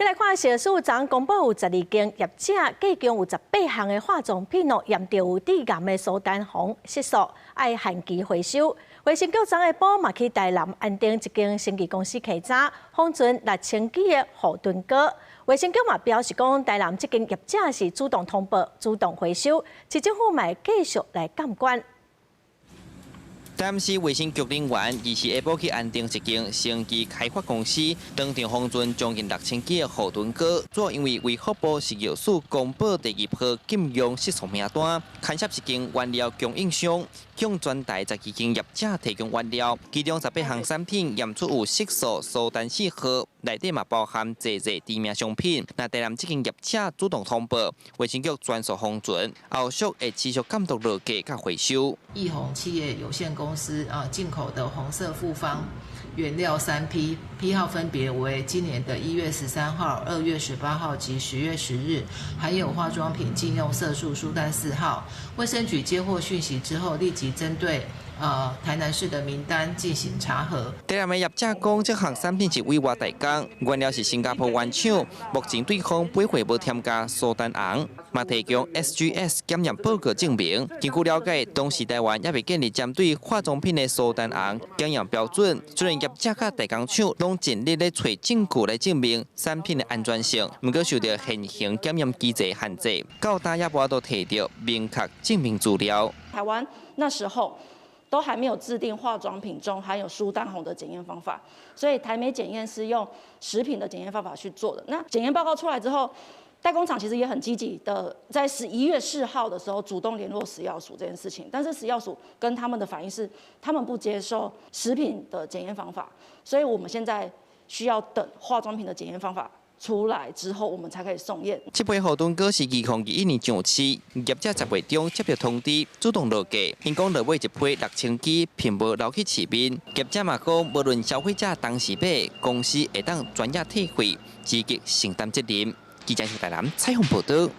閣來看，食藥署昨公布有12間業者，計共有18項的化妝品哦，驗著有致癌的蘇丹紅色素，愛限期回收。衛生局昨下晡嘛去台南安定一間生技公司稽查，封存6000支的護唇膏。衛生局嘛表示講，台南這間業者是主動通報、主動回收，市政府嘛會繼續來監管。台南市衛生局人員24下晡去安定一間生技開發公司，當場封存將近6000支的護唇膏，主要因為衛福部食藥署公布第二波禁用色素名單，牽涉一間原料供應商，向全台12間業者提供原料，其中18項產品驗出有色素蘇丹四號，內底嘛包含濟濟知名商品。若台南這間業者主動通報，衛生局全數封存，後續會持續監督落架佮回收。益宏企業有限公司啊，進口的紅色複方原料三批，批號分別為今年的1月13號、2月18號及10月10日，含有化妝品禁用色素蘇丹四號。衛生局接獲訊息之後，立即針對台南市的名單進行查核。台南的業者講，這項產品是委外代工，原料是新加坡原廠，目前對方備貨無添加蘇丹紅，嘛提供 SGS 檢驗報告證明。根據了解，當時台灣猶未建立針對化妝品的蘇丹紅檢驗標準，雖然業者佮代工廠攏盡力咧揣證據來證明產品的安全性，毋過受著現行檢驗機制限制，到今也無法度提著明確證明資料。台灣那時候都還沒有制定化妝品中含有蘇丹紅的檢驗方法，所以台美檢驗是用食品的檢驗方法去做的。那檢驗報告出來之後，代工廠其實也很積極的，在11月4號的時候主動聯絡食藥署這件事情，但是食藥署跟他們的反應是，他們不接受食品的檢驗方法，所以我們現在需要等化妝品的檢驗方法出來之後，我們才可以送驗。這批護唇膏是2021年上市，業者10月中接著通知，主動落架。𪜶講落買一批6000支，並無流去市面。業者嘛講，無論消費者當時買，公司會當專業退費，積極承擔責任。記者台南採訪報導。